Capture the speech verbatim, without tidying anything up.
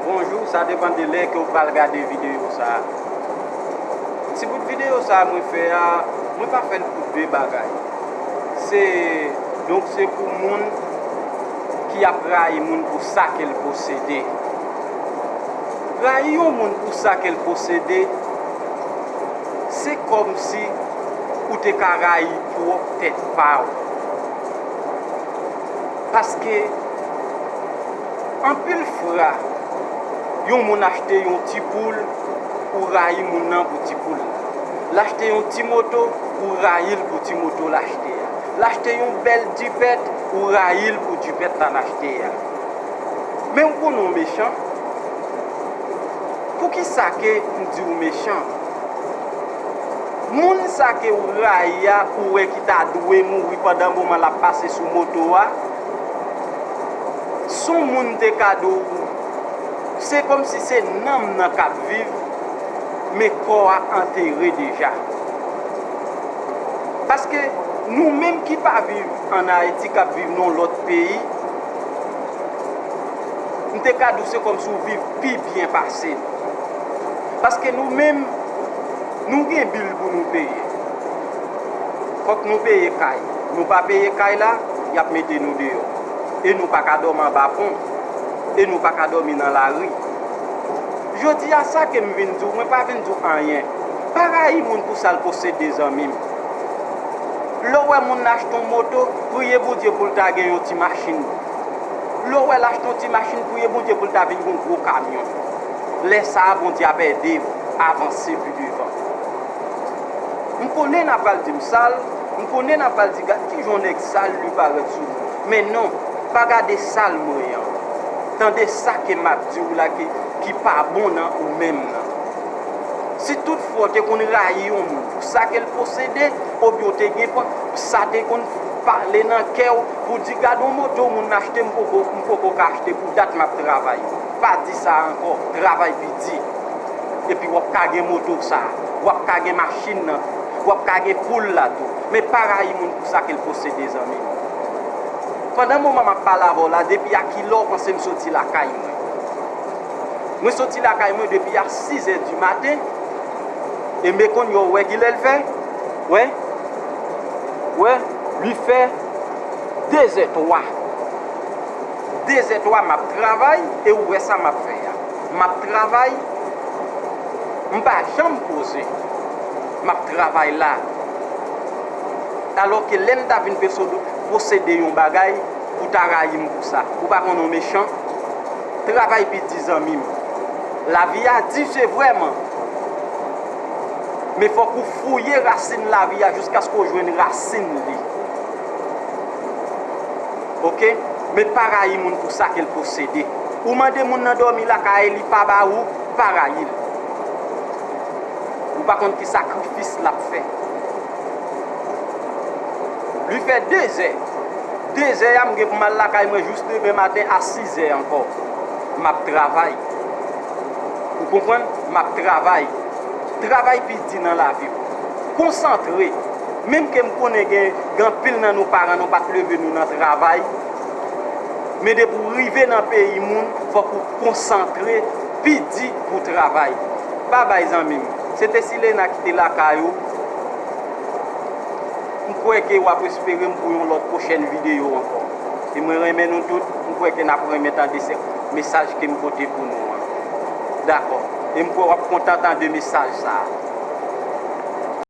Bonjou, sa depann de lè ke w pral gade videyo sa a. Ti bout videyo sa a mwen fè a, mwen pa fè l pou de bagay. Se, donk se pou moun ki ap rayi moun pou sa ke l posede. Rayi yon moun pou sa ke l posede, se kòmsi ou te ka rayi pwòp tèt pa w. Paske, anpil fwa, yon moun achte yon ti poul, ou rayi moun nan pou ti poul la. L achte yon ti moto, ou rayi l pou ti moto l achte a. L achte yon bèl jipèt, ou rayi l pou jipèt l achte a. Men w konnen w mechan. Poukisa ke m di w mechan? Moun sa ke w rayi a, ou wè ki ta dwe mouri pandan moman l ap pase sou moto a, s on moun te ka di w, se kòmsi se nanm nan k ap viv, men kò a antere deja. Paske nou menm ki pa viv ann Ayiti, k ap viv nan yon lòt peyi, m te ka di w se kòmsi w viv pi byen pase n. Paske nou menm, nou gen bil pou nou peye. Fòk nou peye kay. Nou pa peye kay la, y ap mete nou deyò. E nou pa ka dòmi anba pon. E nou pa ka dòmi nan lari. Jodi a, sa ke m vin di w, mwen pa vin di w anyen. Pa rayi moun pou sa l posede, zanmi m. Lè w wè moun nan achte yon moto, priye Bondye pou l ta gen yon ti machin. Lè w wè l achte yon ti machin, priye Bondye pou l ta vin gen yon gwo kamyon. Lè sa a, Bondye ap ede w avanse pi devan. M konnen n ap pral di m sal, m konnen n ap pral di, "Gad kijan yon nèg sal li parèt sou nou." Men non, pa gade sal mwen an. Tande sa ke m ap di w la ki, ki pa bon nan ou menm nan. Si toutfwa w te konn rayi yon moun pou sa ke l posede, oubyen w te gen pòt, sa te konn pale nan kè w pou di, "Gad yon moto moun achte, m poko, m poko ka achte, pou dat m ap travay." Pa di sa ankò, travay pi di. Epi w ap ka gen moto sa, w ap ka gen machin nan tou, w ap ka gen poul la tou. Men pa rayi moun pou sa ke l posede, zanmi m. Pandan moman m ap pale avè w la, depi a kilè w panse m soti lakay mwen? Mwen soti lakay mwen depi a sizè di maten, e m konn yo wè kilè l fè? Wè? Wè? Li fè dezè twa. Dezè twa m ap travay, e ou wè sa m ap fè a. M ap travay, m pa janm poze. M ap travay la. Alòske lè m ta vin peso-, posede yon bagay, ou ta rayi m pou sa. Ou pa konnen w mechan? Travay pi di, zanmi m. Lavi a di, se vrèman. Men fòk ou fouye rasin lavi a jiskaske w jwenn rasin li. Oke? Men pa rayi moun pou sa ke l posede. Ou mande moun nan dòmi lakay li pa ba ou, pa rayi l. Ou pa konn ki sakrifis l ap fè. Li fè dezè. Dezè a, m gen pou m al lakay mwen jis demen maten a sizè ankò. M ap travay. Ou konprann? M ap travay. Travay pi di nan lavi w. Konsantre. Menm ke m konnen gen, gen anpil nan nou paran nou pa t leve nou nan travay. Men depi w rive nan peyi moun, fòk ou konsantre pi di pou travay. Babay, zanmi m. Se te Silena ki te lakay ou. M kwè ke w ap espere m pou yon lòt pwochèn videyo ankò. E mwen renmen nou tout, m kwè ke n ap renmen tande se mesaj ke m pote pou nou an. Dakò. E m kwè w ap kontan tande mesaj sa a.